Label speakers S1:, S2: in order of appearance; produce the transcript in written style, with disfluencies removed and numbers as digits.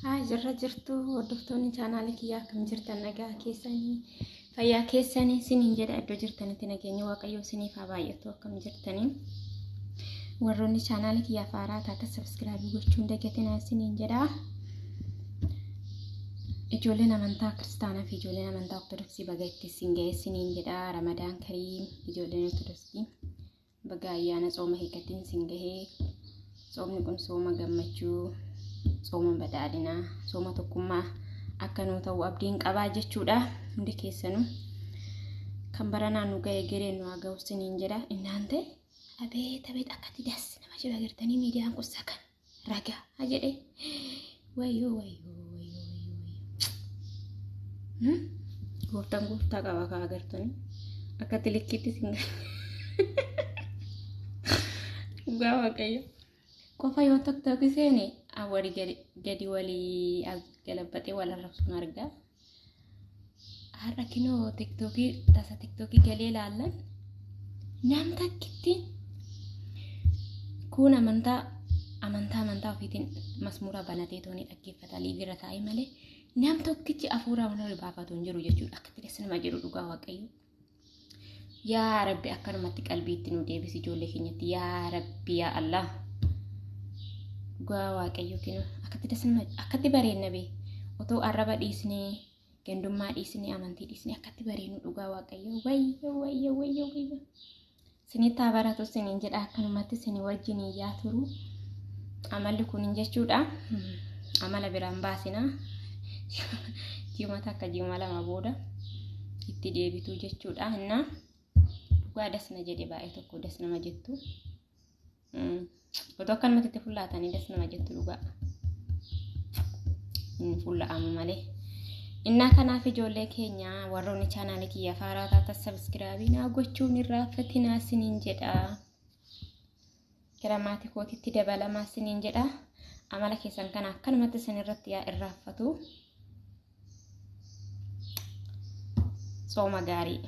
S1: Haa jirra jirtu hordoftoonni chaanaalii kiyyaa akkam jirtan nagaa keessanii fayyaa keessanii isiniin jedha iddoo jirtanitti nageenyi waaqayyoo isiniif haa baay'atu akkam jirtanii warroonni chaanaalii kiyyaaf haaraa taatan sabskraabii gochuun dagatinaa isiniin jedha. Ijoolleen amantaa kiristaanaa fi ijoolleen amantaa ortodoksii baga itti isin ga'e isiniin jedha Ramadaan Kariim ijoolleen ortodoksii Baga ayyaana tsooma hiikatiin sin gahee. Tsoomni kun tsooma gammachuu, tsooma badhaadhinaa, tsooma tokkummaa akka nuu ta'u abdiin qabaa jechuudha. Hundi keessanuu kan baranaa nu ga'e gereen nu haa ga'u siniin jedha. Innaante abeet abeet akkatti das nama jedhu agartanii miidiyaan kun sakan ragaa jedhe wayyoo wayyoo wayyoo wayyoo wayyoo. Gooftaan gooftaa qaba kaa agartanii akkatti likkiitti sin dhugaa waaqayyo. Qofa yoo tokko tokko seene awwari gadi walii as galabbaxee wal arrabsuun argaa. Har'a kinoo tiktookii tasa tiktookii galee ilaallan nam takkitti kuun amantaa amantaa amantaa ofiitiin masmuura banatee tooni dhaggeeffata liiviirra taa'ee malee nam tokkichi hafuuraa waan ol baafatu hin jiru jechuudha. Akka itti nama jedhu dhugaa waaqayyo. Yaa Rabbi akkanumatti qalbiitti nu deebisi ijoollee keenyatti yaa Rabbi yaa Allah. Dhugaa waaqayyo kinu akkatti dasna akkatti bareenna bee otoo arraba dhiisnee gandummaa dhiisnee amantii dhiisnee akkatti bareennu dhugaa waaqayyo wayyo wayyo wayyo wayyo. Sinitti haa baratu siniin jedha akkanumatti sini wajjin yaa turu amalli kun jechuudha amala biraan baasina ji'uma takka ji'uma lama booda itti deebituu jechuudha innaa dhugaa das na jedhe baay'ee tokko das nama jettu otoo akkanumatti itti fullaatanii das nama jettu dhugaa hin fulla'amu malee. Innaa kanaaf ijoollee keenya warroonni chaanaalii kiyya faaraa taatan sabiskiraabii naa gochuun irraanfatinaa isiniin jedha. Gara maatii kootitti dabalamaa isiniin jedha. Amala keessan kana akkanumatti isin irratti yaa irraanfatu. Tsooma gaarii.